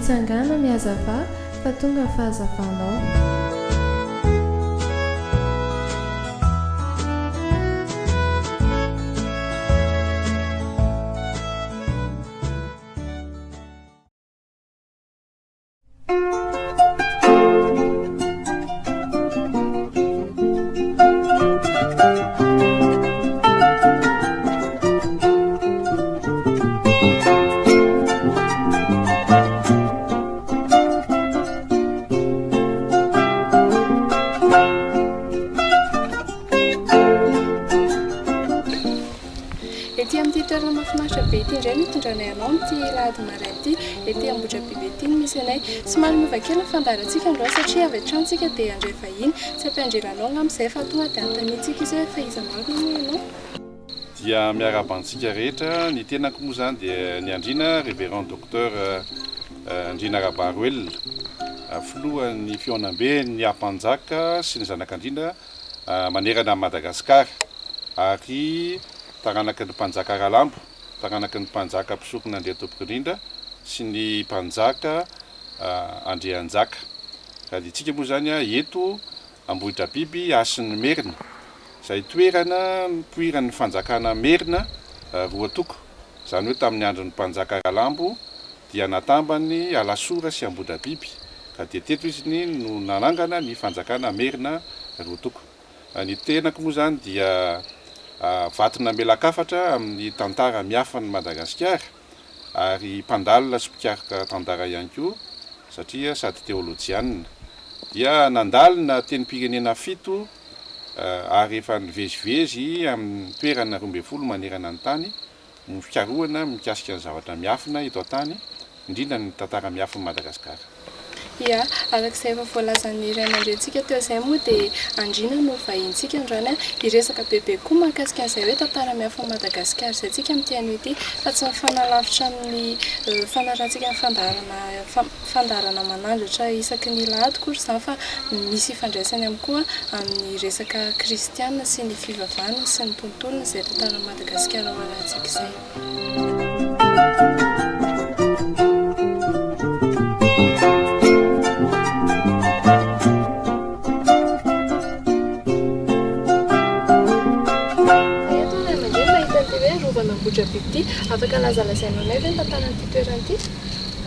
Mitsangàna, mihazavà, fa tonga ny fahazavanao. Ety amin'ity toerana mahafinaritra be ity indray no itondranay anao amin'ity alahady maraina ity. Ety Ambohidrabiby ety no misy anay. Somary miova kely ny fandaharantsika androany satria avy hatrany isika dia handray vahiny. Tsy hampiandry anao angamba izay fa tonga dia anontaniantsika izy hoe fa iza marina moa ianao? Dia miarahaba antsika rehetra, ny tenako moa izany dia ny Andriana Révérend Docteur Andriana Rabaroelina, filohan'ny fihaonamben'ny Ampanjaka sy ny Zanak'Andriana manerana an'i Madagasikara ary taranaky ny Mpanjaka Ralambo, taranaky ny Mpanjaka Mpisorona Andriantompokoindrindra sy ny Mpanjaka Andrianjaka. Ka dia tsika moa izany eto Ambohidrabiby Hasin'ny Merina, izay toerana nipoiran'ny fanjakana Merina roa toko, izany hoe tamin'ny andron'ny Mpanjaka Ralambo dia natambany Alasora sy Ambohidrabiby, ka dia teto izy no nanangana ny fanjakana Merina roa toko. Ny tenako moa izany dia vato namelan-kafatra amin'ny tantara miafin'i Madagasikara ary mpandalina sy mpikaroka tantara ihany koa satria sady teolojianina. Dia nandalina tenim-pirenena fito ary efa nivezivezy amin'ny toerana 12 manerana ny tany ny fikarohana mikasika ny zavatra miafina eto an-tany, indrindra ny tantara miafin'i Madagasikara. Ia, araka izay efa voalazan'ny ray aman-drenintsika teo izay moa dia Andriana no vahinintsika androany an! Hiresaka bebe koa mahakasika an'izay hoe tantara miafin'i Madagasikara izay tsika amin'ity anio ity fa tsy mifanalavitra amin'ny fanarahantsika ny fandaharana fandaharana manandratra isaky ny alahady akory izany fa misy ifandraisany ihany koa amin'ny resaka kristiana sy ny fivavahana sy ny tontolony izay tantaran'i Madagasikara ho arahantsika izay. Eto ray aman-dreny mahita an'ity hoe Rovan'Ambohidrabiby ity. Afaka lazalazainao anay ve ny tantaran'ity toerana ity?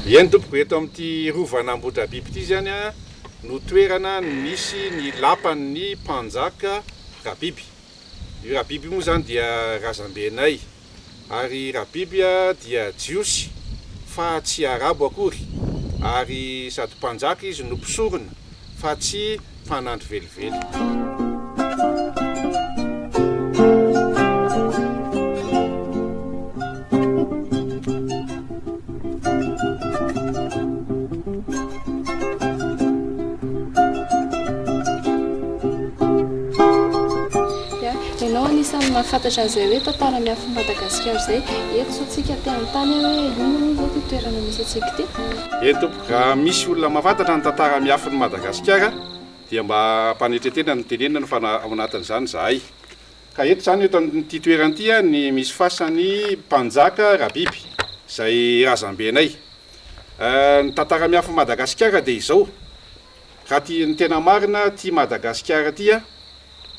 Eny tompoko, eto amin'ity rovan'Ambohidrabiby ity izany no toerana misy ny lapan'ny mpanjaka Rabiby. Io Rabiby io moa izany dia razambenay, ary Rabiby dia Jiosy fa tsy Arabo akory, ary sady mpanjaka izy no mpisorona fa tsy mpanandro velively. Ya, ianao anisan'ny mahafantatra an'izay hoe tantara miafin'i Madagasikara izay. Eto izao tsika te hanontany aho hoe inona moa izao ity toerana misy antsika ity? Eny tompoko, raha misy olona mahafantatra ny tantara miafin'i Madagasikara dia mba ampanetretena ny tenenana fa ao anatin'izany izahay. Ka eto izany, eto amin'ity toerana ity ny misy fasan'ny mpanjaka Rabiby, izay razambenay. Ny tantara miafin'i Madagasikara dia izao, raha ty ny tena marina, ity Madagasikara ity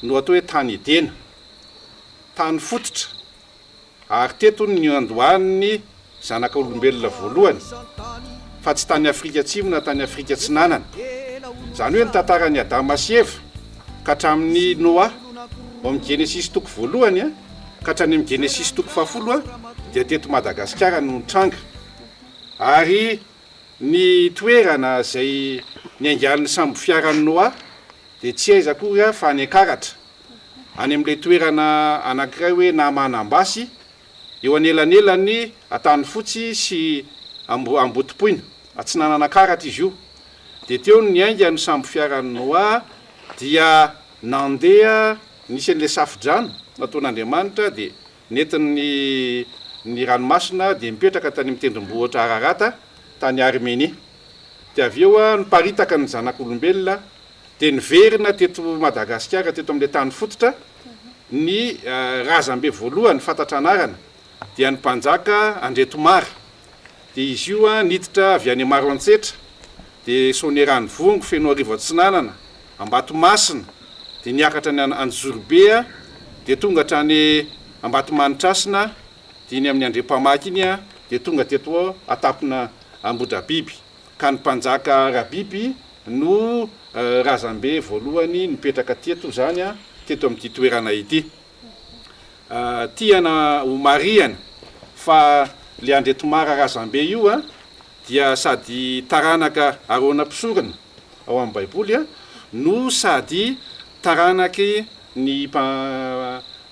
no atao hoe tany Edena, tany fototra. Ary teto no niandohan'ny zanaka olombelona voalohany, fa tsy tany Afrika Atsimo na tany Afrika Atsinanana. Izany hoe ny tantaran'i Adama sy Eva ka hatramin'i Noa, ao amin'ny Genesisy toko voalohany ka hatrany amin'ny Genesisy toko fahafolo dia teto Madagasikara no nitranga. Ary ny toerana izay niaingan'ny sambofiaran'i Noa dia tsy aiza akory fa any Ankaratra. any amin'ilay toerana anankiray hoe Namanambasy, eo anelanelan'i Antanifotsy sy Ambohitompoina, atsinanan'Ankaratra izy io. Dia teo no niainga ny sambofiaran'i Noa, dia nandeha nisy an'ilay safodrano nataon'Andriamanitra, dia nentin'ny ny ranomasina dia nipetraka tany amin'ny tendrombohitra Ararata, tany Armenia. Dia avy eo niparitaka ny zanak'olombelona Dia niverina teto Madagasikara, teto amin'ilay tany fototra, ny razambe voalohany fantatra anarana dia ny mpanjaka Andriatomara. Dia izy io niditra avy any Maroantsetra, dia Soanieranivongo, Fenoarivo Atsinanana, Ambatomasina, dia niakatra any Anjozorobe, dia tonga hatrany Ambatomanitrasina, dia iny amin'ny Andriampamaky iny, dia tonga teto an-tampona Ambohidrabiby. Ka ny mpanjaka Rabiby no razambe voalohany nipetraka teto izany, teto amin'ity toerana ity. Tiana ho marihana fa le Andriatomara razambe io dia sady taranaka Arona mpisorona ao amin'ny baiboly no sady taranaky ny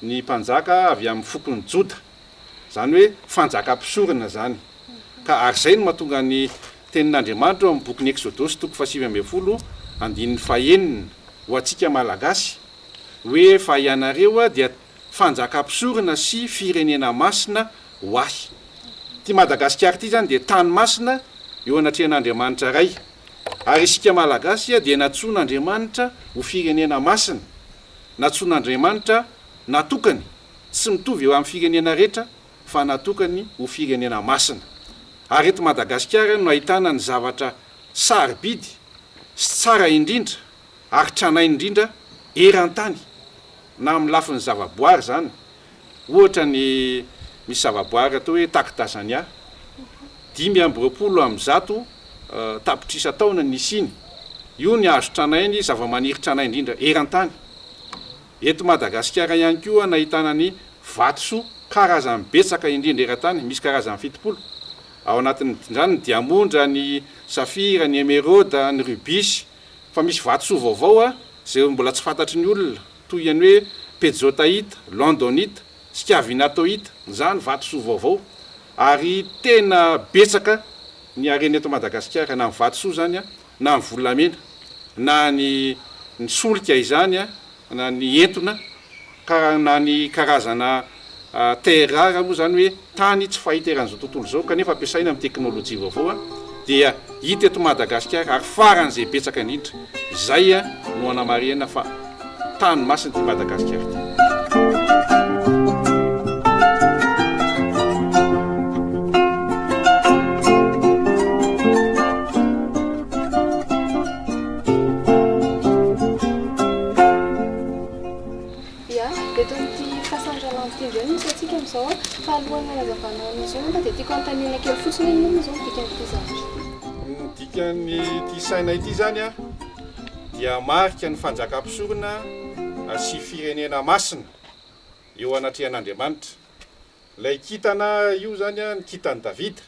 ny mpanjaka avy amin'ny fokon'i Joda, izany hoe fanjaka mpisorona izany. Ka ary izay no mahatonga ny tenin'Andriamanitra ao amin'ny bokin'ny Eksodosy toko faha-19 andininy fahenina ho antsika Malagasy hoe fa ianareo dia fanjakam-pisorona sy firenena masina ho ahy. Ity Madagasikara ity izany dia tany masina eo anatrehan'Andriamanitra Ray. Ary isika Malagasy dia nantsoin'Andriamanitra ho firenena masina, nantsoin'Andriamanitra natokany, tsy mitovy eo amin'ny firenena rehetra fa natokany ho firenena masina. Ary eto Madagasikara no ahitana ny zavatra sarobidy sy tsara indrindra ary tranainy indrindra eran-tany na amin'ny lafiny zavaboary izany, ohatra ny misy zavaboary atao hoe Takdazania, 125 tapitrisa taona nisiany, io ny hazo tranainy, zavamaniry tranainy indrindra eran-tany. Eto Madagasikara ihany koa nahitana ny vatosoa karazany betsaka indrindra eran-tany, misy karazany 70, ao anatin'izany ny diamondra, ny safira, ny emeraude, ny rubis, Fa misy vatosoa vaovao izay mbola tsy fantatry ny olona, toy ny hoe Pejotahita, Londonita, Schiavinatoita, izany vatosoa vaovao. Ary tena betsaka ny harena eto Madagasikara, na ny vatosoa izany, na ny volamena, na ny ny solika izany, na ny entona, ka na ny karazana terre rare moa izany hoe tany tsy fahita eran'izao tontolo izao kanefa ampiasaina amin'ny teknolojia vaovao dia hita eto Madagasikara ary faran'izay betsaka indrindra. Izay no anamarihana fa tany masina ity Madagasikara ity. Ya, eto amin'ity fasan-dRalambo ity indray no misy antsika amin'izao an. Fa alohan'ny hanazavana an'izy io angamba dia tiako hanontaniana kely fotsiny hoe inona moa izao ny dikan'ity zavatra ity? Ny dikan'ity saina ity izany an, dia marika ny fanjakam-pisorona sy firenena masina eo anatrehan'Andriamanitra. Ilay kintana io izany an, ny kintan'i Davida,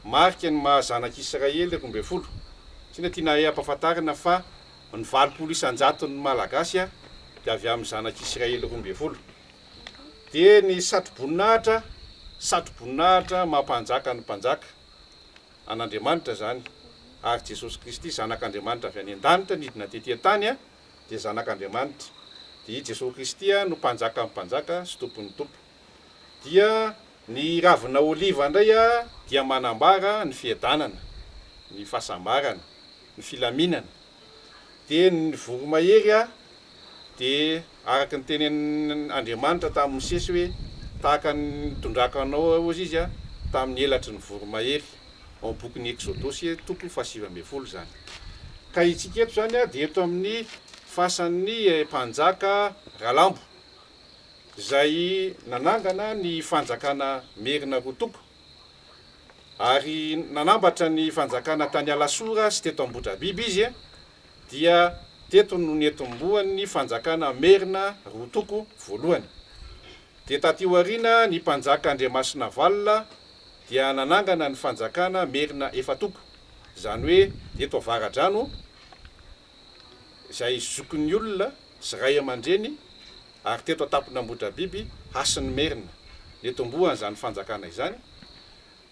marika ny maha zanak'Israely 12. Satria tiana hampahafantarina fa Ny 80 isan-jaton'ny Malagasy dia avy amin'ny zanak'Isiraely 12. Dia ny satroboninahitra, satroboninahitra maha-mpanjaka ny mpanjaka, an'Andriamanitra izany, ary Jesosy Kristy Zanak'Andriamanitra avy any an-danitra nidina tety an-tany dia Zanak'Andriamanitra. Dia i Jesosy Kristy no Mpanjakan'ny mpanjaka sy Tompon'ny tompo. Dia ny ravina oliva indray dia manambara ny fiadanana, ny fahasambarana, ny filaminana. Dia ny voromahery dia araka ny tenin' Andriamanitra tamin'i Mosesy hoe, Tahaka ny nitondrako anao hozy izy tamin'ny elatry ny voromahery, ao amin'ny bokin'ny Eksodosy toko faha-19 izany. Ka itsika eto izany dia eto amin'ny fasan'ny mpanjaka Ralambo, izay nanangana ny fanjakana Merina roa toko. Ary nanambatra ny fanjakana tany Alasora sy teto Ambohidrabiby izy, dia teto no niantombohan'ny fanjakana Merina roa toko voalohany. Dia taty aoriana ny mpanjaka Andriamasinavalona dia nanangana ny fanjakana Merina efa-toko, izany hoe eto Avaradrano, izay zokin'ny olona sy ray aman-dreny ary teto an-tampon'Ambohidrabiby, Hasin'ny Merina. Niantombohan'izany fanjakana izany,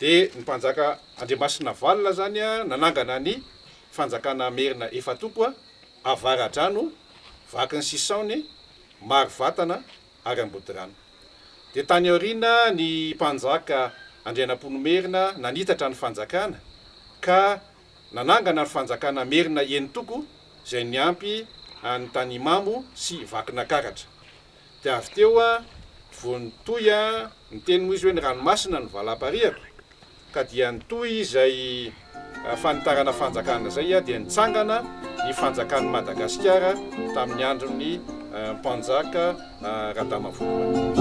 dia ny mpanjaka Andriamasinavalona izany nanangana ny fanjakana Merina efa-toko, Avaradrano, Vakin'i Sisaony, Marovatana ary Ambodirano. Dia tany aoriana ny mpanjaka Andrianampoinimerina nanitatra ny fanjakana ka Nanangana ny fanjakana merina enin-toko izay niampy an'i Tanimamo sy Vakinakaratra. Dia avy teo vao nitohy niteny moa izy hoe ny ranomasina no valam-parihako. Ka dia nitohy izay fanitarana fanjakana izay dia nitsangana ny fanjakan'i Madagasikara tamin'ny andron'ny mpanjaka Radama voalohany.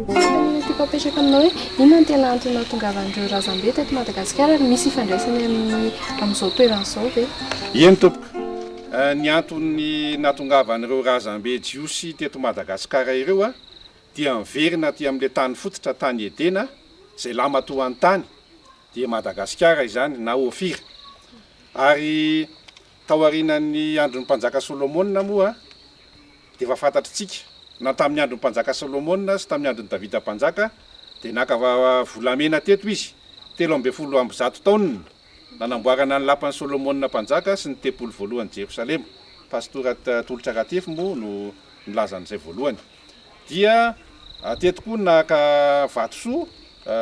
Fanontaniana tiako apetraka aminao hoe inona no tena antony nahatongavan'ireo razambe teto Madagasikara ary misy ifandraisany amin'ny amin'izao toerana izao ve? Eny tompoko. Ny antony nahatongavan'ireo razambe jiosy teto Madagasikara ireo dia miverina aty amin'ilay tany fototra tany Edena izay lamatoan-tany dia Madagasikara izany na Ofira. Ary taorianan'ny andron'ny mpanjaka Solomona moa dia efa fantatritsika na tamin'ny andron'ny mpanjaka Solomona sy tamin'ny andron'i Davida mpanjaka dia naka volamena teto izy 113 taonina nanamboarana ny lapan'i Solomona mpanjaka sy ny tempoly voalohan'i Jerosalema. Pastora Tolotra Ratefy moa no nilaza an'izay voalohany. Dia teto koa naka vatosoa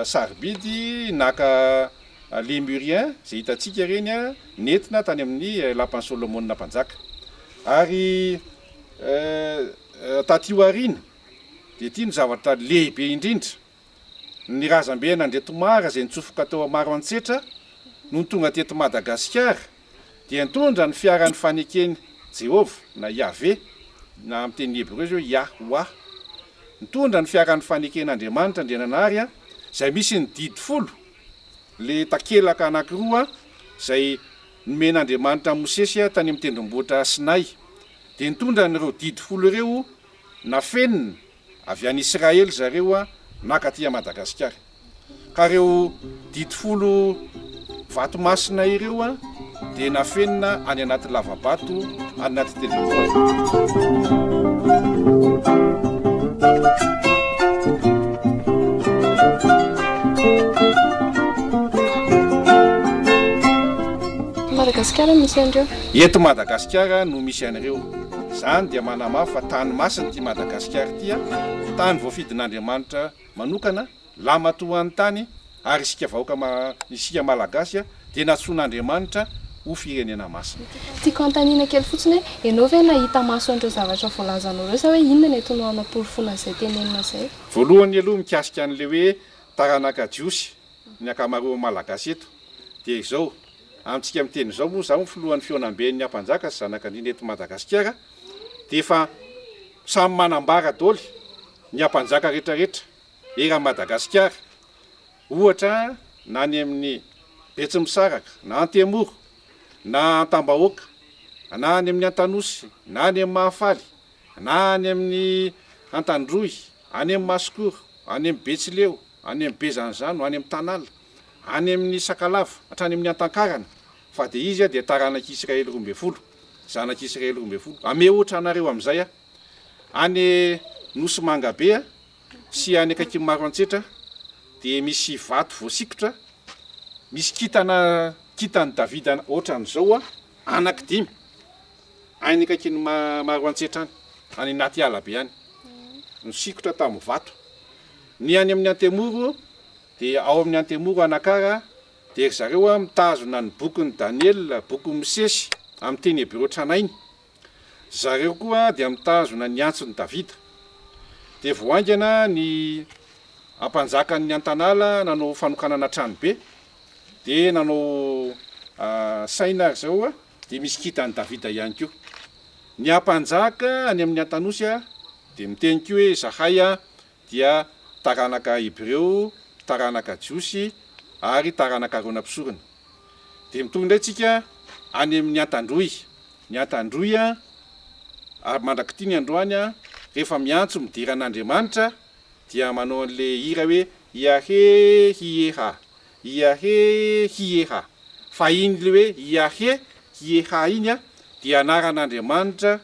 sarobidy, naka Lémurien izay hitantsika ireny nentina tany amin'ny lapan'i Solomona mpanjaka. Ary taty aoriana dia ity no zavatra lehibe indrindra, ny razambe an'Andriatomara izay nitsofoka tao Maroantsetra nony tonga teto Madagasikara dia nitondra ny fiaran'ny faneken'i Jehovah na Yahveh na amin'ny teny hebreo izy hoe Yahwah, nitondra ny fiaran'ny faneken'Andriamanitra Andriananahary izay misy ny didy folo, le takelaka anankiroa izay nomen'Andriamanitra an'i Mosesy tany amin'ny tendrombohitra Sinay, dia nitondra an'ireo didy folo ireo nafenina Avy any Israely zareo naka aty Madagasikara. Ka ireo didy folo vato masina ireo dia nafenina any anaty lava-bato any anaty tendrombohitra. Madagasikara no misy an'ireo. Eto Madagasikara no misy an'ireo. Izany dia manamafy fa tany masina ity Madagasikara ity, tany voafidin'Andriamanitra manokana, lamatoan'ny tany, ary isika vahoaka, isika Malagasy dia nantsoin'Andriamanitra ho firenena masina. Tiako hanontaniana kely fotsiny hoe, ianao ve nahita maso an'ireo zavatra voalazanao ireo sa hoe inona no entinao hanaporofoana an'izay tenenina izay? Voalohany aloha mikasika an'ilay hoe taranaka jiosy ny ankamaroan'ny Malagasy eto dia izao, amintsika miteny izao moa izaho filohan'ny fihaonamben'ny Ampanjaka sy Zanakandriana eto Madagasikara dia efa samy manambara daholo ny Ampanjaka rehetrarehetra eran'i Madagasikara, ohatra na any amin'ny Betsimisaraka na Antemoro na Antambahoaka na any amin'ny Antanosy na any amin'ny Mahafaly na any amin'ny Antandroy, any amin'ny Masikoro, any amin'ny Betsileo, any amin'ny Bezanozano, any amin'ny Tanala, any amin'ny Sakalava, hatrany amin'ny Antankarana, fa dia izy dia taranak'i Israely 12, zanak'i Israely 12. Hamehy ohatra anareo amin'izay aho. Any Nosy Mangabe sy any akaikin'i Maroantsetra dia misy vato voasikotra, misy kintana, kintan'i Davida ohatran'izao anankidimy, any akaikin'i Maroantsetra any, any anaty ala be any, nisikotra tamin'ny vato. Ny any amin'ny Antemoro dia ao amin'ny Antemoro Anakara dia ry zareo mitazona ny bokin'i Daniela, bokin'i Mosesy amin'ny teny hebreo tranainy. Zareo koa dia mitazona ny antson'i Davida. Dia vao haingana ny ampanjakan'ny Antanala nanao fanokanana tranobe dia nanao saina ry zareo dia misy kintan'i Davida ihany koa. Ny ampanjaka any amin'ny Antanosy dia miteny koa hoe izahay dia taranaka Hebreo, taranaka Jiosy ary taranaka Arona mpisorona. Dia mitohy indray tsika any amin'ny Antandroy. Ny Antandroy ary mandrak'ity ny androany rehefa miantso midera an'Andriamanitra dia manao an'ilay hira hoe Iahe hieha, Iahe hieha. Fa iny ilay hoe Iahe hieha iny dia anaran'Andriamanitra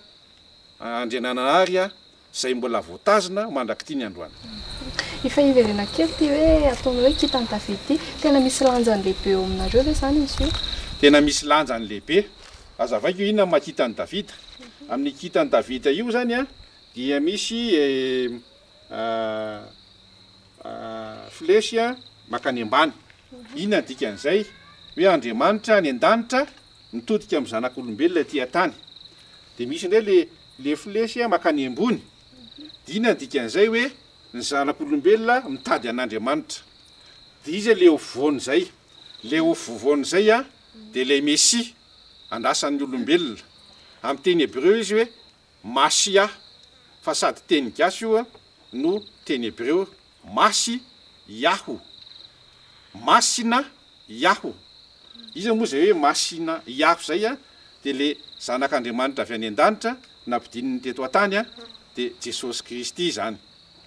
Andriananahary izay mbola voatazona mandrak'ity ny androany. Efa hiverena kely ity hoe ataonao hoe kintan'i David ity, tena misy lanjany lehibe eo aminareo ve izany izy io? Tena misy lanjany lehibe. Hazavaiko inona ny maha kintan'i Davida. Amin'ny kintan'i Davida io izany dia misy flesy mankany ambany. Inona ny dikan'izay? Hoe Andriamanitra any an-danitra. mitodika amin'ny zanak'olombelona ety an-tany. Dia misy indray le le flesy mankany ambony. Dia inona ny dikan'izay hoe ny zanak'olombelona mitady an'Andriamanitra. Dia iza le afovoany izay? Le afovoany izay dia ilay Mesia andrasan'ny olombelona. Amin'ny teny hebreo izy hoe Mashiah, fa sady teny gasy io no teny hebreo Masy Yahu. Masina Yahu. Iza moa izay hoe Masina Yahu izay a? Dia le Zanak'Andriamanitra avy any an-danitra nampidininy teto an-tany a, dia Jesosy Kristy izany.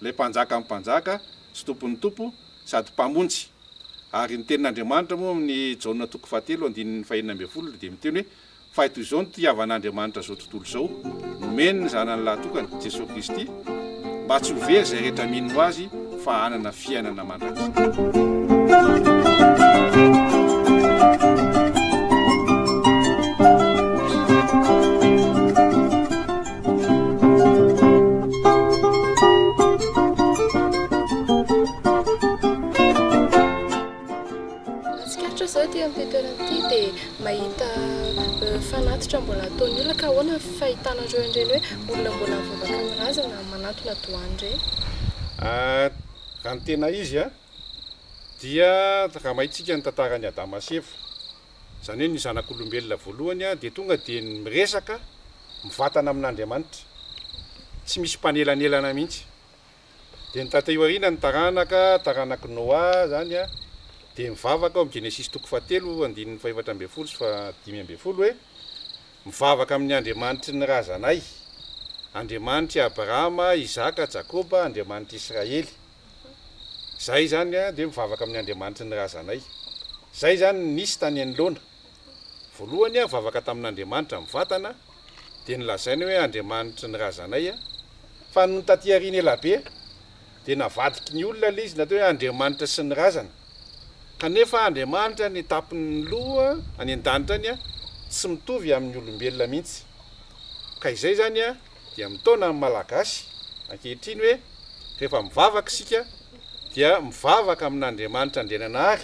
Ilay Mpanjakan'ny mpanjaka sy Tompon'ny tompo sady Mpamonjy. Ary ny tenin'Andriamanitra moa amin'ny Jaona toko fahatelo andininy fahenina ambinifolo dia miteny hoe Fa toy izao no tiavan'Andriamanitra izao tontolo izao, nomeny ny Zanany lahy-tokana, Jesoa Kristy, mba tsy ho very izay rehetra mino Azy fa hanana fiainana mandrakizay. Tsikaritra izao ety amin'ity toerana ity dia mahita fanatitra mbola ataon'ny olona ka ahoana ny fahitanareo an'ireny hoe olona mbola mivavaka amin'ny razana manantona doany ireny? Raha ny tena izy dia raha mahintsika ny tantaran'i Adama sy Eva, izany hoe ny zanak'olombelona voalohany dia tonga dia miresaka mivantana amin'Andriamanitra, tsy misy mpanelanelana mihitsy. Dia ny taty aoriana ny taranaka, taranak'i Noa izany an, dia mivavaka ao amin'ny Genesisy toko fahatelo andininy fahefatra ambinifolo sy fahadimy ambinifolo hoe, Mivavaka amin'ny Andriamanitry ny razanay, Andriamanitr'i Abrahama, Isaka, Jakoba, Andriamanitr'i Israely. Izay izany an, dia mivavaka amin'ny Andriamanitry ny razanay. Izay izany no nisy tany anoloana. Voalohany aho vavaka tamin'Andriamanitra mivantana dia nolazainy hoe Andriamanitry ny razanay aho, fa nony taty aoriana elabe dia navadiky ny olona ilay izy natao hoe Andriamanitra sy ny razana, kanefa Andriamanitra any an-tampon'ny loha any an-danitra any tsy mitovy amin'ny olombelona mihitsy, ka izay izany dia mitaona ny Malagasy ankehitriny hoe rehefa mivavaka isika dia mivavaka amin'Andriamanitra Andriananahary,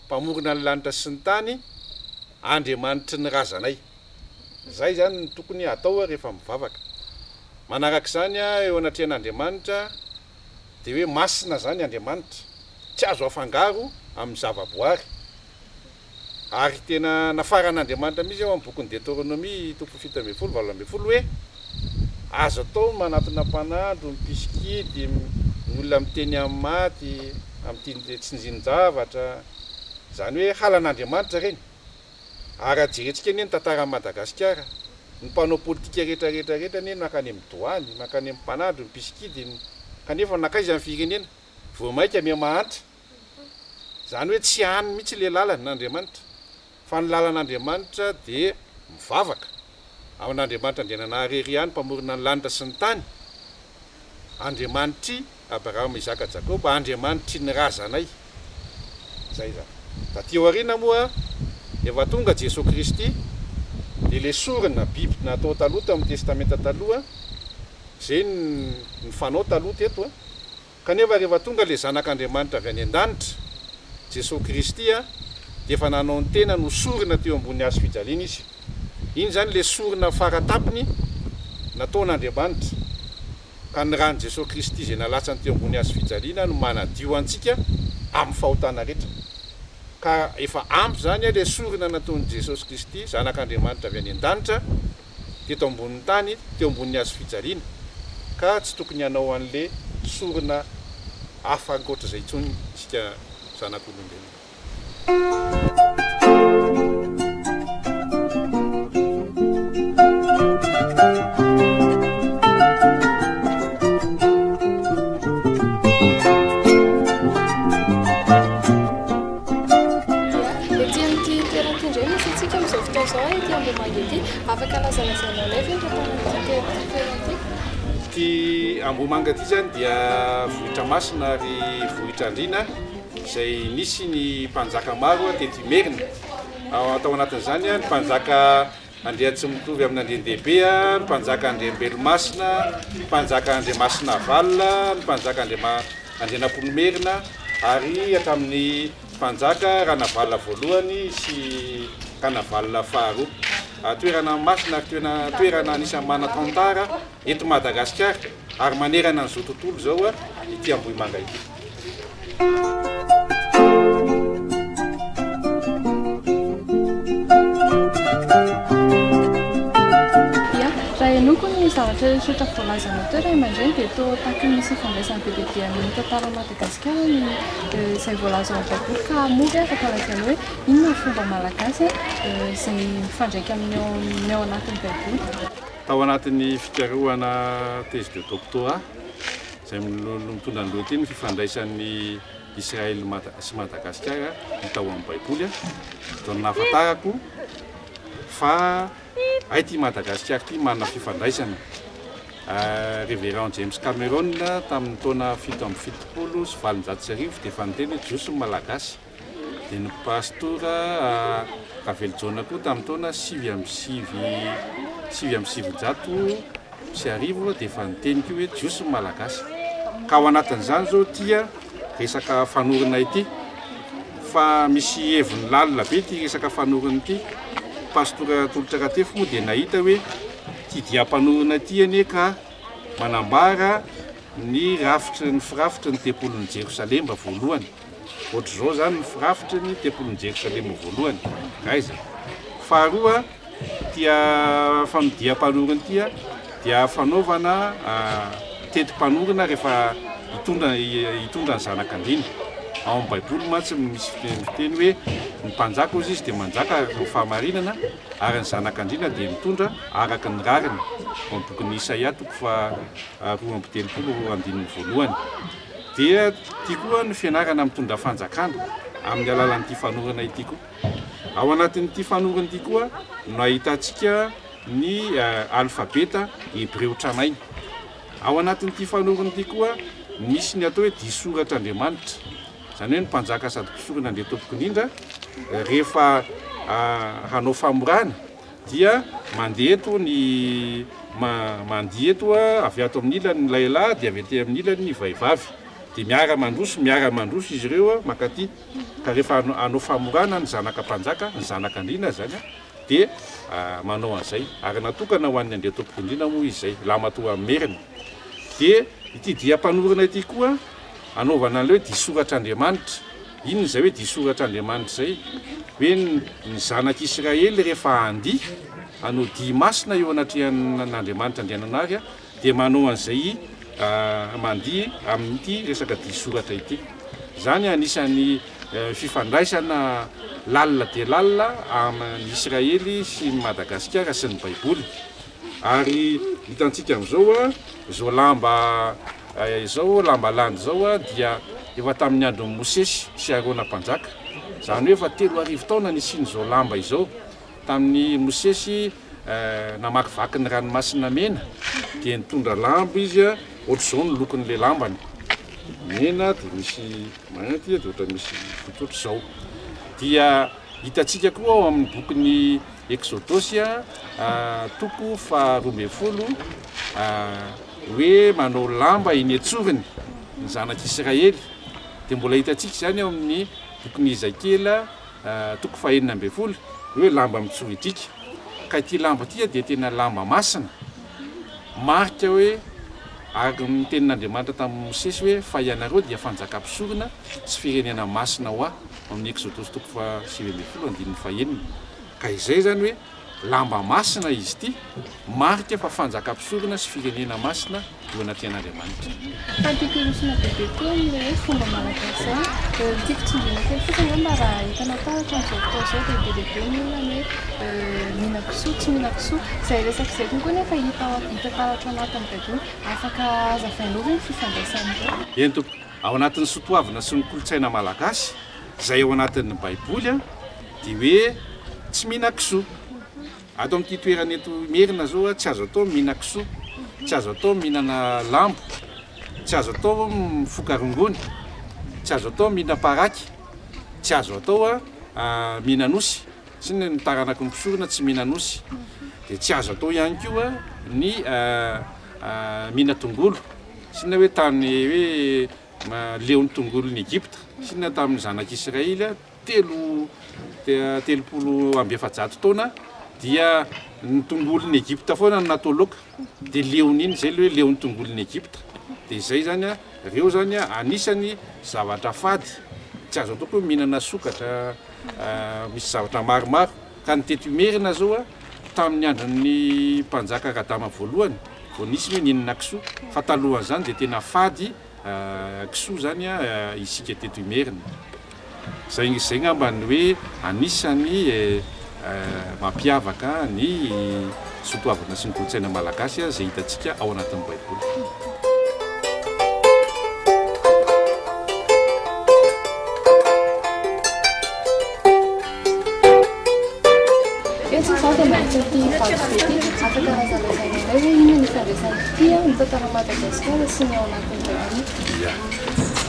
Mpamorona ny lanitra sy ny tany, Andriamanitry ny razanay. Izay izany no tokony hatao rehefa mivavaka. Manaraka izany, eo anatrehan'Andriamanitra, dia hoe masina izany Andriamanitra. Tsy azo afangaro amin'ny zavaboary. Ary tena nafaran'Andriamanitra mihitsy ao amin'ny bokin'ny Deteronomia toko 17 18 hoe, Azo atao ny manatona mpanandro, ny mpisikidy, ny olona miteny amin'ny maty, amin'ny tsinjinin-javatra. Izany hoe halan'Andriamanitra ireny. Ary raha jerentsika anie ny tantaran'i Madagasikara, ny mpanao politika rehetra rehetra rehetra anie nankany amin'ny doany, nankany amin'ny mpanandro, ny mpisikidy, kanefa nankaiza ny firenena? Vao mainka miha-mahantra. Izany hoe tsy any mihitsy ilay lalana Andriamanitra. Fa ny lalan'Andriamanitra dia mivavaka amin'Andriamanitra Andriananahary irery ihany Mpamorona ny lanitra sy ny tany, Andriamanitr'i Abrahama, Isaka, Jakoba, Andriamanitry ny razanay. Izay izany. Taty aoriana moa efa tonga Jesoa Kristy dia ilay sorona biby natao taloha tao amin'ny Testamenta Taloha, izay ny fanao taloha teto, Kanefa rehefa tonga ilay Zanak'Andriamanitra avy any an-danitra, Jesoa Kristy, dia efa nanao ny tenany ho sorona teo ambony hazo fijaliana Izy. Iny izany ilay sorona fara-tampony nataon'Andriamanitra. Ka ny ran'i Jesoa Kristy izay nalatsany teo ambony hazo fijaliana no manadio antsika amin'ny fahotana rehetra. Ka efa ampy izany ilay sorona nataon'i Jesosy Kristy, Zanak'Andriamanitra avy any an-danitra, teto ambonin'ny tany teo ambonin'ny hazo fijaliana ka tsy tokony hanao an'le sorona hafa ankoatr'izay intsony isika zanak'olombelona. Ety amin'ity toerana ity indray misy antsika amin'izao fotoana izao, ety Ambohimanga ety. Afaka lazalazaina anay ve ny tantaran'ity toerana ity? Ity Ambohimanga ity izany dia vohitra masina ary vohitra andriana izay nisy ny mpanjaka maro teto Imerina. Tao anatin'izany ny mpanjaka Andriantsimitovy amin'Andriandehibe, ny mpanjaka Andriambelomasina, ny mpanjaka Andriamasinavalona, ny mpanjaka Andrianampoinimerina ary hatramin'ny mpanjaka Ranavalona voalohany sy. Ranavalona faharoa. Toerana masina ary toerana anisan'ny manan-tantara eto Madagasikara ary manerana an'izao tontolo izao ity Ambohimanga ity. Ia, raha henoiko ny zavatra rehetra voalazanao teo ray aman-dreny dia toa tahaky ny misy ifandraisany be dia be amin'ny tantaran'i Madagasikara ny izay voalaza ao amin'ny Baiboly ka moa ve afaka lazaina hoe inona ny fomba malagasy izay mifandraika amin'ny ao anatin'ny Baiboly? Tao anatin'ny fikarohana thèse de doctorat izay mitondra ny lohateny Fifandraisan'ny Israely sy Madagasikara hita ao amin'ny Baiboly dia nahafantarako fa hay ity Madagasikara ity manana fifandraisana. Révérend James Cameron tamin'ny taona 1877 dia efa niteny hoe Jiosy ny Malagasy. Dia ny Pastora Ravelojaona koa tamin'ny taona 1999 dia efa niteny koa hoe Jiosy ny Malagasy. Ka ao anatin'izany izao ity resaka fanorona ity. Fa misy heviny lalina be ity resaka fanorona ity. Pastora Tolotra Ratefy moa dia nahita hoe ity diam-panorona ity anie ka manambara ny rafitry ny firafitry ny tempolin'i Jerosalema voalohany. Ohatr'izao izany ny firafitry ny tempolin'i Jerosalema voalohany. Aiza? Faharoa, ity fanodiam-panorona ity dia fanaovana teti-panorona rehefa hitondra hitondra ny zanak'andriana. Ao amin'ny Baiboly mantsy misy fiteny hoe ny mpanjaka hozy izy dia manjaka araka ny fahamarinana ary ny zanak'andriana dia mitondra araka ny rariny. Ao amin'ny bokin'i Isaia toko faha 32 andininy voalohany. Dia ity koa ny fianarana mitondra fanjakana amin'ny alalan'ity fanorona ity koa. Ao anatin'ity fanorona ity koa no ahitantsika ny alfabeta hebreo tranainy. Ao anatin'ity fanorona ity koa misy ny atao hoe disoratr'Andriamanitra. Izany hoe ny mpanjaka sady mpisorona Andriantompokoindrindra rehefa hanao famorana dia mandeha eto ny mandihy eto avy ato amin'ny ilany ny lahilahy dia avy aty amin'ny ilany ny vehivavy. Dia miara-mandroso, miara-mandroso izy ireo mankaty. Ka rehefa hanao famorana ny zanaka mpanjaka, ny zanak'andriana izany dia manao an'izay. Ary natokana ho an'ny Andriantompokoindrindra moa izy izay, Lamatoa Merina. Dia ity diam-panorona ity koa anaovana an'ilay hoe disoratr'Andriamanitra. Inona izay hoe disoratr'Andriamanitra izay? Hoe ny zanak'Israely rehefa handihy, hanao dihy masina eo anatrehan'Andriamanitra Andriananahary dia manao an'izay mandihy amin'ity resaka dihy soratra ity. Izany anisan'ny fifandraisana lalina dia lalina amin'i Israely sy ny Madagasikara sy ny Baiboly. Ary hitantsika amin'izao, izao lamba izao, lamba landy izao dia efa tamin'ny andron'i Mosesy sy Arona mpanjaka. Izany hoe efa 3000 taona nisian'izao lamba izao. Tamin'i Mosesy namakivaky ny ranomasina mena dia nitondra lamba izy, ohatr'izao ny lokon'ilay lambany. Mena dia misy mainty dia ohatra misy fotsy ohatr'izao. Dia hitantsika koa ao amin'ny bokin'ny Eksodosy toko faha-12 hoe manao lamba eny an-tsorony ny zanak'Israely. Dia mbola hitantsika izany ao amin'ny bokin'i Ezekiela toko faha-16 hoe lamba mitsoridrika. Ka ity lamba ity dia tena lamba masina, marika hoe araka ny tenin'Andriamanitra tamin'i Mosesy hoe fa ianareo dia fanjakam-pisorona sy firenena masina ho ahy, ao amin'ny Eksodosy toko faha-19 andininy fahenina. Ka izay izany hoe lamba masina izy ity, marika fa fanjakam-pisorona sy firenena masina eo anatrehan'Andriamanitra. Fa tiako hirosoana bebe koa amin'ilay hoe fomba malagasy izay. Tiako tsindriana kely fotsiny angamba raha hitanao taratra amin'izao fotoana izao dia be dia be ny olona ny hoe mihinan-kisoa, tsy mihinan-kisoa. Izay resaka izay konko nefa hita ao hita taratra ao anatin'ny Baiboly. Afaka hazavainao ve ny fifandraisan'ireo? Eny tompoko. Ao anatin'ny soatoavina sy ny kolontsaina malagasy izay ao anatin'ny Baiboly dia hoe tsy mihinan-kisoa. Ato amin'ity toerana eto Imerina izao tsy azo atao ny mihinan-kisoa, tsy azo atao ny mihinana lambo, tsy azo atao mifoka rongony, tsy azo atao mihinam-paraky, tsy azo atao mihinan-osy, sy ny taranaky ny mpisorona tsy mihinan-osy, dia tsy azo atao ihany koa ny mihinan-tongolo, sy ny hoe tany hoe leon'ny tongolon'i Egypta, sy ny tamin'ny zanak'Israely. telo 430 taona dia ny tongolon'i Egypta foana no natao laoka, dia leon'iny izay ilay hoe leon'ny tongolon'i Egypta, dia izay izany an, ireo izany an anisany zavatra fady, tsy azo atao koa hoe mihinana sokatra misy zavatra maromaro, ka ny teto Imerina izao an, tamin'ny andron'ny mpanjaka Radama voalohany vao nisy ny hoe nihinana kisoa, fa talohan'izany dia tena fady kisoa izany isika teto Imerina. Izay izay angamba ny hoe anisan'ny mampiavaka ny soatoavina sy ny kolontsaina malagasy izay hitantsika ao anatin'ny Baiboly. Eto izao dia mahita ity vato be ity. Afaka lazalazaina indray hoe inona ny ifandraisan'ity amin'ny tantaran'i Madagasikara sy ny ao anatin'ny Baiboly? Ia.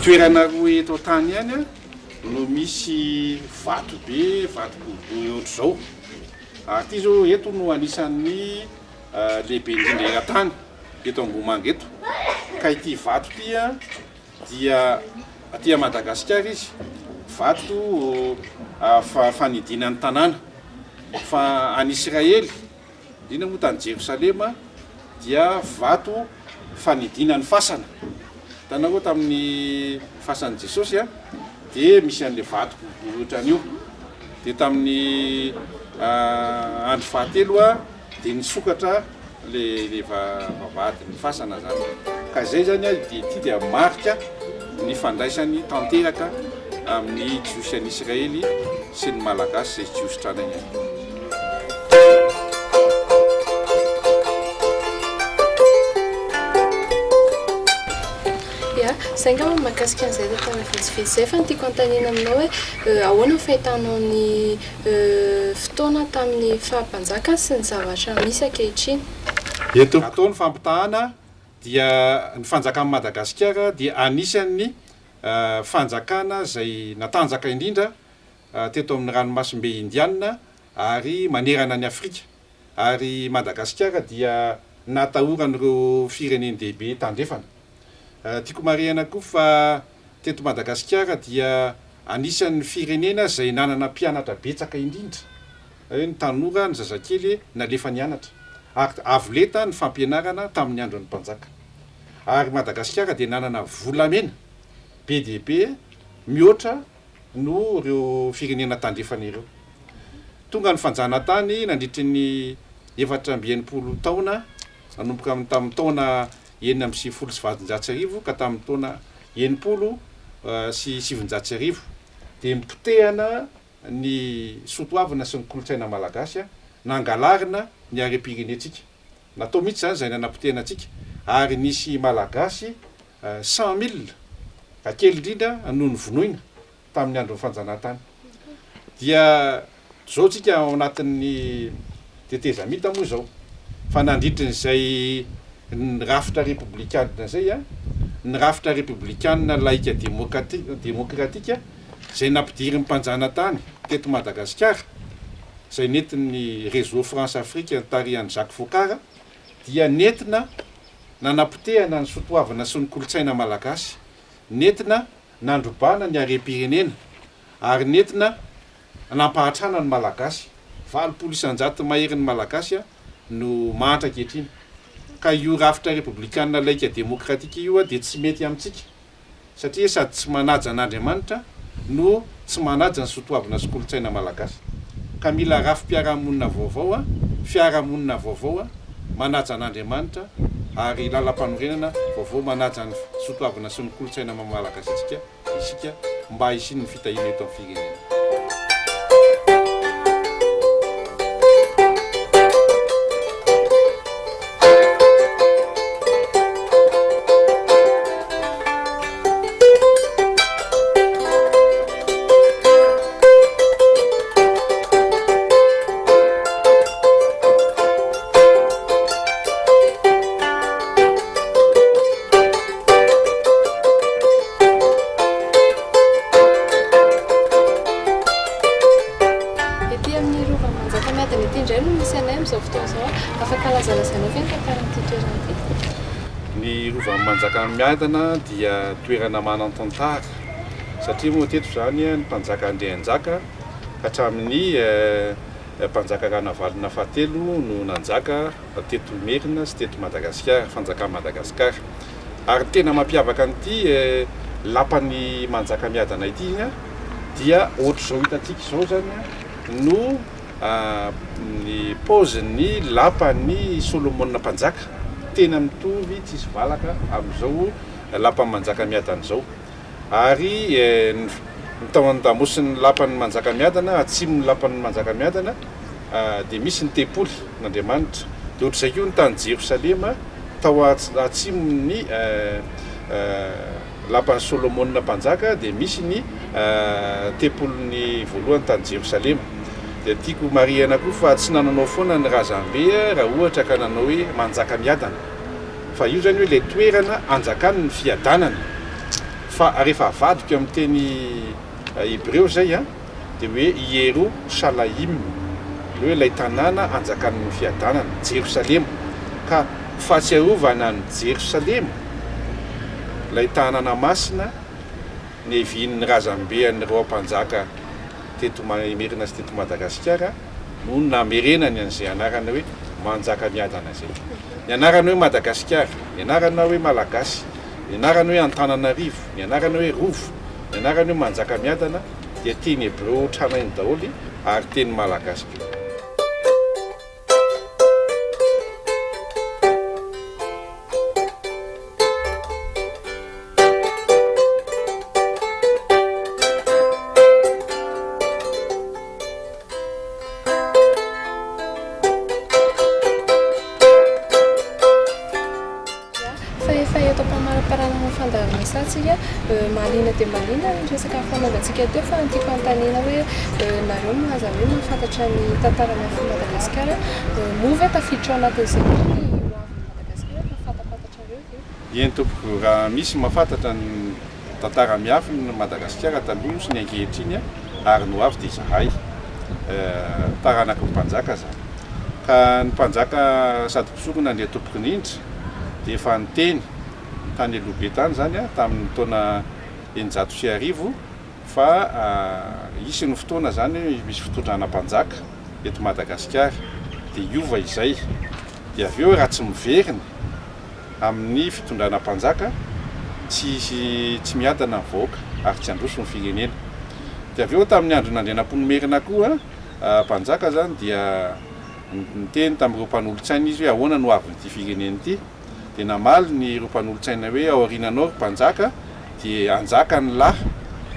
Toerana roa eto an-tany ihany no misy vato be, vato boribory ohatr'izao. Ary ity izao eto no anisan'ny lehibe indrindra eran-tany, eto Ambohimanga eto. Ka ity vato ity dia aty Madagasikara izy, vato fanidina ny tanàna. Fa any Israely, indrindra moa tany Jerosalema, dia vato fanidina ny fasana. Hitanareo tamin'ny fasan'i Jesosy dia misy an'ilay vato boribory ohatran'io. Dia tamin'ny andro fahatelo dia nisokatra le vavahadin'ny fasana zany. Ka izay zany dia ity dia marika ny fandraisany tanteraka amin'ny Jiosy any Israely sy ny Malagasy izay Jiosy tranainy any koa. Ya, izay angamba mahakasika an'izay tantara vitsivitsy izay fa ny tiako hanontaniana aminao hoe ahoana ny fahitanao ny fotoana tamin'ny faha-mpanjaka sy ny zavatra misy ankehitriny. Eto. Atao ny fampitahana dia ny fanjakan'i Madagasikara dia anisan'ny fanjakana izay natanjaka indrindra teto amin'ny ranomasimbe Indiana ary manerana an'i Afrika ary Madagasikara dia natahoran'ireo firenen-dehibe tandrefana. Tiako marihana koa fa teto Madagasikara dia anisan'ny firenena izay nanana mpianatra betsaka indrindra, hoe ny tanora, ny zazakely nalefa nianatra, ary avo lenta ny fampianarana tamin'ny andron'ny mpanjaka. Ary Madagasikara dia nanana volamena be dia be mihoatra noho ireo firenena tandrefana ireo. Tonga ny fanjanantany nandritry ny 64 taona, nanomboka tamin'ny taona 1896 ka tamin'ny taona 1960, dia nipotehana ny soatoavina sy ny kolontsaina malagasy, nangalarina ny harem-pirenentsika. Natao mihitsy izany izay nanapotehana antsika, ary nisy Malagasy 100 mille, ka kely indrindra no novonoina tamin'ny andron'ny fanjanahantany. Dia izao tsika ao anatin'ny tetezamita moa izao, fa nandritrin'izay ny rafitra repoblikanina izay, ny rafitra repoblikanina laika demokratika izay nampidirin'ny mpanjanatany teto Madagasikara, izay nentin'ny Réseau France Afrique notarihan'i Jacques Foccart, dia nentina nanapotehana ny sotoavina sy ny kolontsaina malagasy, nentina nandrobana ny harem-pirenena ary nentina nampahantrana ny Malagasy. 80% maherin'ny Malagasy no mahantra ankehitriny. Ka io rafitra repoblikanina laika demokratika io dia tsy mety amintsika satria sady tsy manaja an'Andriamanitra no tsy manaja ny sotoavina sy kolontsaina malagasy. Ka mila rafi-piarahamonina vaovao, fiarahamonina vaovao manaja an'Andriamanitra ary lalampanorenana vaovao manaja ny sotoavina sy ny kolontsaina maha malagasy antsika isika mba hisian'ny fitahiana eto amin'ny firenena. Ety amin'ny Rova Manjakamiadana ety indray no misy anay amin'izao fotoana izao. Afaka lazalazainao ve ny tantaran'ity toerana ity? Ny Rovan'i Manjakamiadana dia toerana manan-tantara. Satria moa teto izany ny mpanjaka Andrianjaka hatramin'ny mpanjaka Ranavalona fahatelo no nanjaka teto Imerina sy teto Madagasikara, fanjakan'i Madagasikara. Ary ny tena mampiavaka an'ity lapan'i Manjakamiadana ity dia ohatr'izao hitantsika izao izany no ny paozin'ny lapan'i Solomona mpanjaka. Tena mitovy tsisy valaka amin'izao lapan'i Manjakamiadana izao. Ary ny tao an-damosin'ny lapan'i Manjakamiadana, atsimon'ny lapan'i Manjakamiadana, dia misy ny tempoly n'Andriamanitra. Dia ohatr'izay koa ny tany Jerosalema, tao atsimon'ny lapan'i Solomona mpanjaka dia misy ny tempoliny voalohany tany Jerosalema. Dia tiako homarihana koa fa tsy nananao foana ny razambe raha ohatra ka nanao hoe Manjakamiadana. Fa io izany hoe ilay toerana anjakany ny fiadanana. Fa rehefa avadika amin'ny teny hebreo izay an, dia hoe Ierou Shalaim, ilay hoe ilay tanàna anjakan'ny fiadanana, Jerosalema. Ka fahatsiarovana an'i Jerosalema, ilay tanàna masina nevian'ny razambe an'ireo mpanjaka teto Imerina sy teto Madagasikara no namerenany an'izay anarana hoe Manjakamiadana izay. Ny anarana hoe Madagasikara, ny anarana hoe Malagasy, ny anarana hoe Antananarivo, ny anarana hoe Rova, ny anarana hoe Manjakamiadana dia teny hebreo tranainy daholo ary teny malagasy koa. Fa efa eto am-pamaraparanana ny fandaharanasa tsika. Mahaliana dia mahaliana ny resaka nifanaovantsika teo fa ny tiako hanontaniana hoe nareo milaza hoe mahafantatra ny tantara miafin'i Madagasikara, moa ve tafiditra ao anatin'izay koa ny hoavin'i Madagasikara efa fantapantatrareo ve? Eny tompoko, raha misy mahafantatra ny tantara miafin'i Madagasikara taloha sy ny ankehitriny ary ny hoavy dia izahay, taranaky ny mpanjaka izany. Ka ny mpanjaka sady mpisorona Andriantompokoindrindra dia efa niteny tany aloha be tany izany tamin'ny taona 1600 fa hisy ny fotoana izany misy fitondrana mpanjaka eto Madagasikara dia hiova izay dia avy eo raha tsy miverina amin'ny fitondrana mpanjaka tsy hisy tsy miadana ny vahoaka ary tsy handroso ny firenena. Dia avy eo tamin'ny andron'Andrianampoinimerina koa mpanjaka izany dia niteny tamin'ireo mpanolotsaina izy hoe ahoana no hoavin'ity firenena ity. Dia namaly ny ireo mpanolotsaina hoe aoriananao ry mpanjaka dia hanjaka ny lahy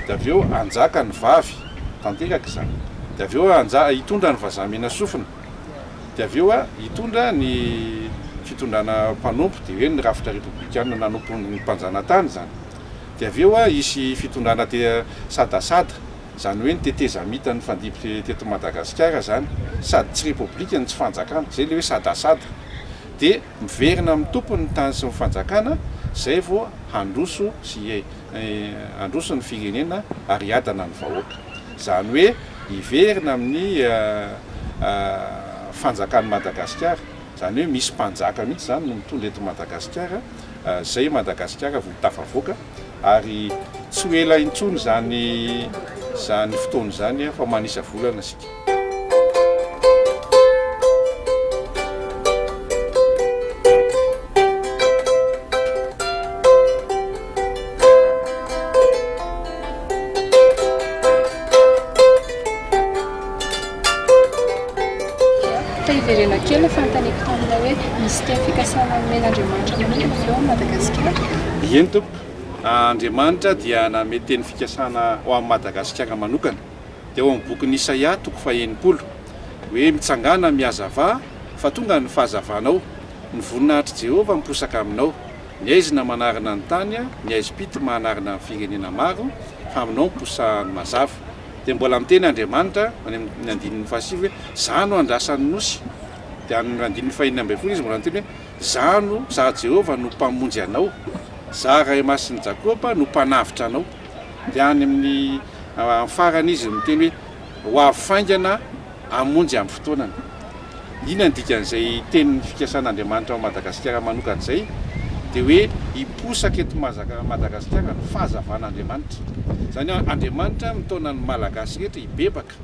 dia avy eo hanjaka ny vavy, tanteraka izany. Dia avy eo hanja- hitondra ny vazaha mena sofina. Dia avy eo hitondra ny fitondrana mpanompo, dia hoe ny rafitra repoblikana nanompo ny mpanjanatany izany. Dia avy eo hisy fitondrana te sadasada, izany hoe ny tetezamita nifandimby teto Madagasikara izany, sady tsy repoblika no tsy fanjakana, izay ilay hoe sadasada. Dia miverina amin'ny tompony ny tany sy ny fanjakana, izay vao handroso sy handroso ny firenena ary hiadana ny vahoaka. Izany hoe hiverina amin'ny fanjakan'i Madagasikara, izany hoe misy mpanjaka mihitsy izany no mitondra eto Madagasikara, izay Madagasikara vao tafavoaka ary tsy ho ela intsony izany izany fotoana izany fa manisa volana isika. Fa hiverena kely ny fanontaniako taminao hoe misy teny fikasana nomen'Andriamanitra manokana ve ao amin'i Madagasikara? Eny tompoko, Andriamanitra dia nanome teny fikasana ho an'i Madagasikara manokana. Dia ao amin'ny bokin'i Isaia toko faha-60 hoe mitsangàna mihazavà fa tonga ny fahazavanao, ny voninahitr'i Jehovah miposaka aminao. Ny haizina manarona ny tany, ny haizim-pito manarona ny firenena maro, fa aminao miposaha ny mazava. Dia mbola miteny Andriamanitra, any amin'ny andininy fahasivy hoe, Izaho no andrasan'ny nosy. Dia any amin'ny andininy fahenina ambin'ny folo izy mbola miteny hoe, Izaho no, Izaho Jehovah no Mpamonjy anao, Izaho Ray Masin'i Jakoba no Mpanavotra anao. Dia any amin'ny farany izy miteny hoe, Ho avy faingana hamonjy amin'ny fotoanany. Inona ny dikan'izay tenin'ny fikasan'Andriamanitra ao Madagasikara manokana izay? dia hoe hiposaka eto Madagasikara ny fahazavan'Andriamanitra. Izany hoe Andriamanitra mitaona ny Malagasy rehetra hibebaka,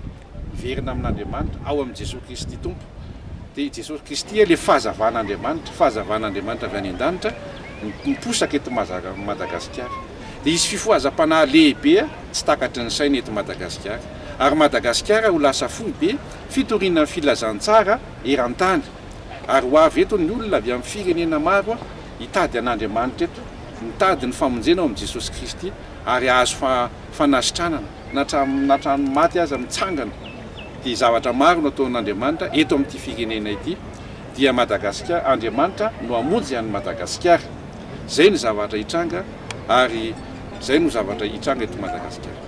hiverina amin'Andriamanitra, ao amin'i Jesoa Kristy Tompo. Dia i Jesoa Kristy ilay fahazavan'Andriamanitra, fahazavan'Andriamanitra avy any an-danitra miposaka eto Madagasikara. Dia hisy fifohazam-panahy lehibe tsy takatry ny saina eto Madagasikara. Ary Madagasikara ho lasa foibe fitoriana ny filazantsara eran-tany. Ary ho avy eto ny olona avy amin'ny firenena maro hitady an'Andriamanitra eto, mitady ny famonjena ao amin'i Jesosy Kristy ary hahazo fanasitranana, na hatramin'ny maty aza mitsangana. Dia zavatra maro no ataon'Andriamanitra eto amin'ity firenena ity. Dia Madagasikara, Andriamanitra no hamonjy an'i Madagasikara. Izay no zavatra hitranga ary izay no zavatra hitranga eto Madagasikara.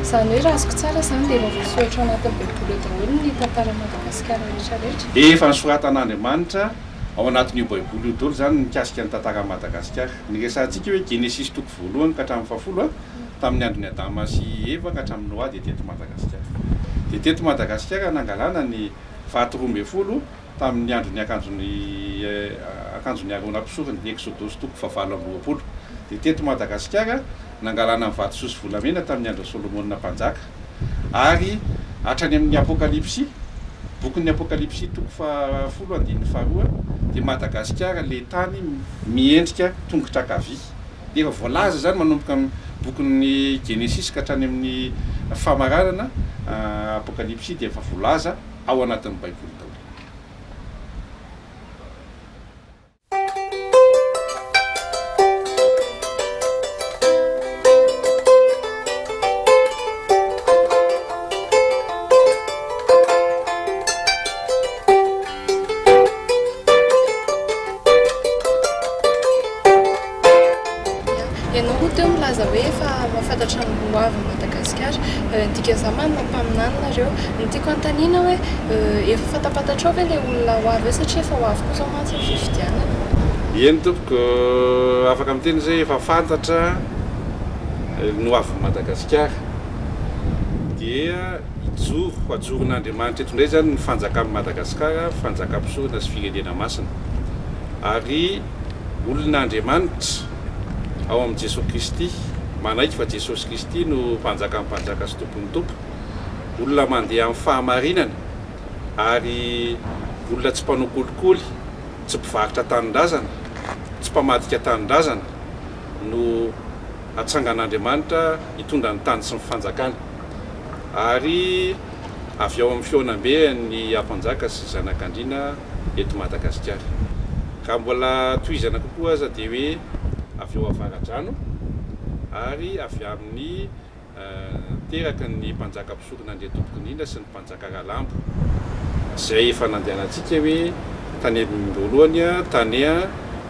Izany hoe raha azoko tsara izany dia efa voasoratra ao anatin'ny Baiboly ao daholo ny tantaran'i Madagasikara rehetra rehetra. Efa nosoratan'Andriamanitra ao anatin'io Baiboly io daholo izany ny mikasika ny tantaran'i Madagasikara. Ny resahantsika hoe Genesisy toko voalohany ka hatramin'ny fahafolo, tamin'ny andron'i Adama sy Eva ka hatramin'i Noa dia teto Madagasikara. Dia teto Madagasikara nangalana ny vato 12 tamin'ny andron'ny akanjon'i akanjon'i Arona mpisorona, Eksodosy toko fahavalo amby 20. Dia teto Madagasikara nangalana ny vatosoa sy volamena tamin'ny andron'i Solomona mpanjaka. Ary hatrany amin'ny Apokalypsy, bokin'ny Apokalypsy toko fahafolo andininy faharoa, dia Madagasikara ilay tany miendrika tongotra ankavia. Dia efa voalaza izany manomboka amin'ny bokin'ny Genesisy ka hatrany amin'ny famaranana Apokalypsy dia efa voalaza ao anatin'ny Baiboly daholo. Ianao moa teo milaza hoe efa mahafantatra ny ho avin'i Madagasikara. Ny dikan'izany manana mpaminany nareo. Ny tiako hanontaniana hoe efa fantapantatrao ve ilay olona ho avy eo satria efa ho avy koa izao mantsy ny fifidianana? Eny tompoko, afaka miteny izay efa fantatra ny ho avin'i Madagasikara. Dia hijoro, hajoron'Andriamanitra eto indray izany ny fanjakan'i Madagasikara, fanjakam-pisorona sy firenena masina. Ary olon'Andriamanitra ao amin'i Jesoa Kristy, manaiky fa Jesosy Kristy no Mpanjakan'ny mpanjaka sy Tompon'ny tompo, olona mandeha amin'ny fahamarinana ary olona tsy mpanao kolikoly, tsy mpivarotra tanindrazana, tsy mpamadika tanindrazana no hatsangan'Andriamanitra hitondra ny tany sy ny fanjakany. Ary avy ao amin'ny fihaonambe an'ny Ampanjaka sy Zanakandriana eto Madagasikara. Raha mbola tohizana kokoa aza dia hoe avy ao Avaradrano ary avy amin'ny teraky ny mpanjaka mpisorona Andriantompokoindrindra sy ny mpanjaka Ralambo, izay efa nandehanantsika hoe tany am-boalohany tany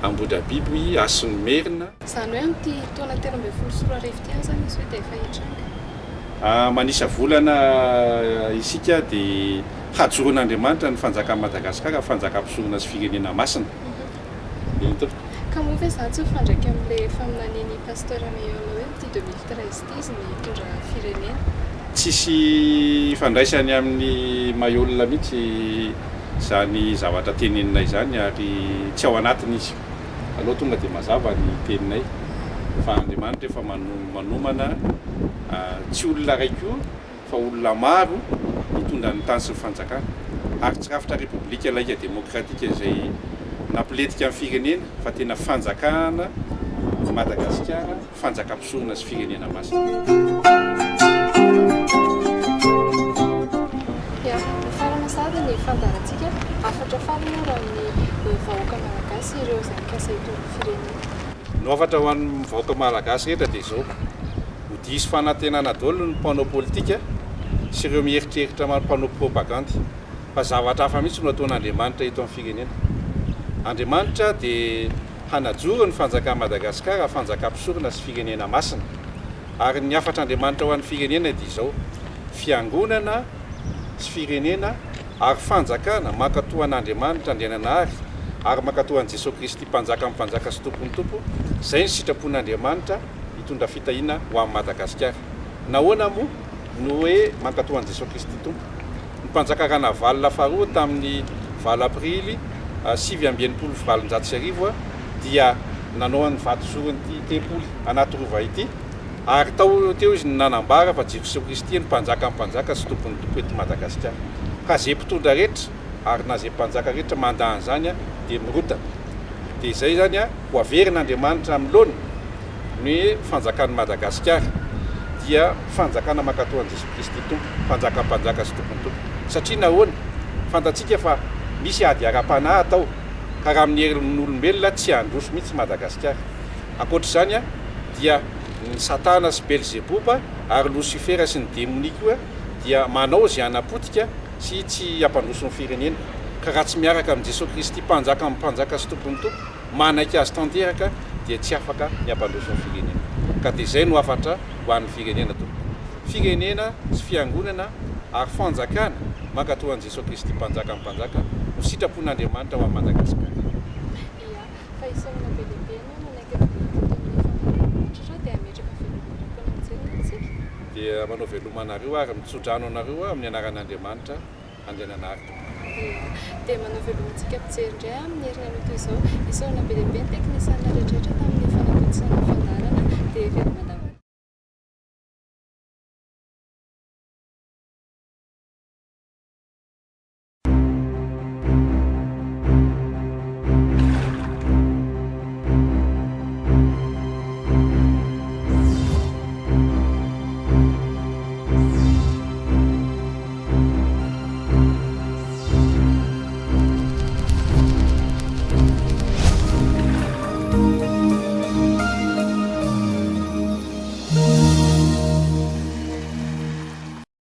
Ambohidrabiby Hasin'ny Merina. Izany hoe amin'ity taona 2013 ity ihany izany izy io dia efa hitranga. Manisa volana isika dia hajoron'Andriamanitra ny fanjakan'i Madagasikara, fanjakam-pisorona sy firenena masina. Eny tompoko. Ka moa ve izany tsy mifandraika amin'ilay faminanian'i Pasteur Mailhol hoe amin'ity 2013 ity izy no hitondra firenena? Tsisy ifandraisany amin'i Mailhol mihitsy izany zavatra teneninay izany ary tsy ao anatiny izy. Aleo tonga dia mazava ny teninay fa Andriamanitra efa manomana tsy olona iray koa fa olona maro hitondra ny tany sy ny fanjakana ary tsy rafitra repoblika laika demokratika izay nampilentika ny firenena fa tena fanjakana Madagasikara fanjakam-pisorona sy firenena masina. Ya, mifarana sahady ny fandaharantsika, hafatra farany ary ho an'ny vahoaka malagasy ireo izay mikasa hitondra ny firenena. Ny hafatra ho an'ny vahoaka malagasy rehetra dia izao, Ho diso fanantenana daholo ny mpanao politika sy ireo mieritreritra mpanao propagandy fa zavatra hafa mihitsy no ataon'Andriamanitra eto amin'ny firenena. Andriamanitra dia hanajoro ny fanjakan'i Madagasikara fanjakam-pisorona sy firenena masina. Ary ny hafatr'Andriamanitra ho an'ny firenena dia izao, Fiangonana sy firenena ary fanjakana mankatò an'Andriamanitra Andriananahary. ary mankatò an'i Jesoa Kristy Mpanjakan'ny mpanjaka sy Tompon'ny tompo, izay ny sitrapon'Andriamanitra hitondra fitahiana ho an'i Madagasikara. Nahoana moa no hoe mankatò an'i Jesoa Kristy Tompo? Ny Mpanjaka Ranavalona faharoa tamin'ny valo aprily 1869 dia nanao an'ny vatozoron'ity tempoly anaty rova ity ary tao teo izy no nanambara fa Jesoa Kristy no Mpanjakan'ny mpanjaka sy Tompon'ny tompo eto Madagasikara. Ka ze mpitondra rehetra ary na ze mpanjaka rehetra mandà an'izany dia mirodana. Dia izay izany ho averin'Andriamanitra amin'ny laoniny ny fanjakan'i Madagasikara dia fanjakana mankatò an'i Jesoa Kristy Tompo, Mpanjakan'ny mpanjaka sy Tompon'ny tompo. Satria nahoana? Fantatsika fa misy ady ara-panahy atao ka raha amin'ny herin'olombelona tsy handroso mihitsy Madagasikara. Ankoatra izany dia ny Satana sy Belzeboba ary Losifera sy ny demonia koa dia manao izay hanapotika sy tsy hampandroso ny firenena. Ka raha tsy miaraka amin'i Jesoa Kristy Mpanjakan'ny mpanjaka sy Tompon'ny tompo, manaiky azy tanteraka dia tsy afaka ny hampandroso ny firenena. Ka dia izay no hafatra ho an'ny firenena tompoko. Firenena sy fiangonana ary fanjakana mankatò an'i Jesoa Kristy Mpanjakan'ny mpanjaka no sitrapon'Andriamanitra ho an'i Madagasikara. Ia, fa isaorana be dia be ianao nanaiky ny vahiny teto amin'ny fandaharan'Andriamanitra dia hametraka veloma anareo mpianao mijery ny antsika. Dia manao veloma anareo ary mitsodrano anareo aho amin'ny anaran'Andriamanitra Andriananahary tompoko. Ia, dia manao veloma antsika mpijery indray amin'ny herinandro toy izao. Isaorana be dia be ny teknisianina rehetrarehetra tamin'ny fanatontosana ny fandaharana. Dia veloma.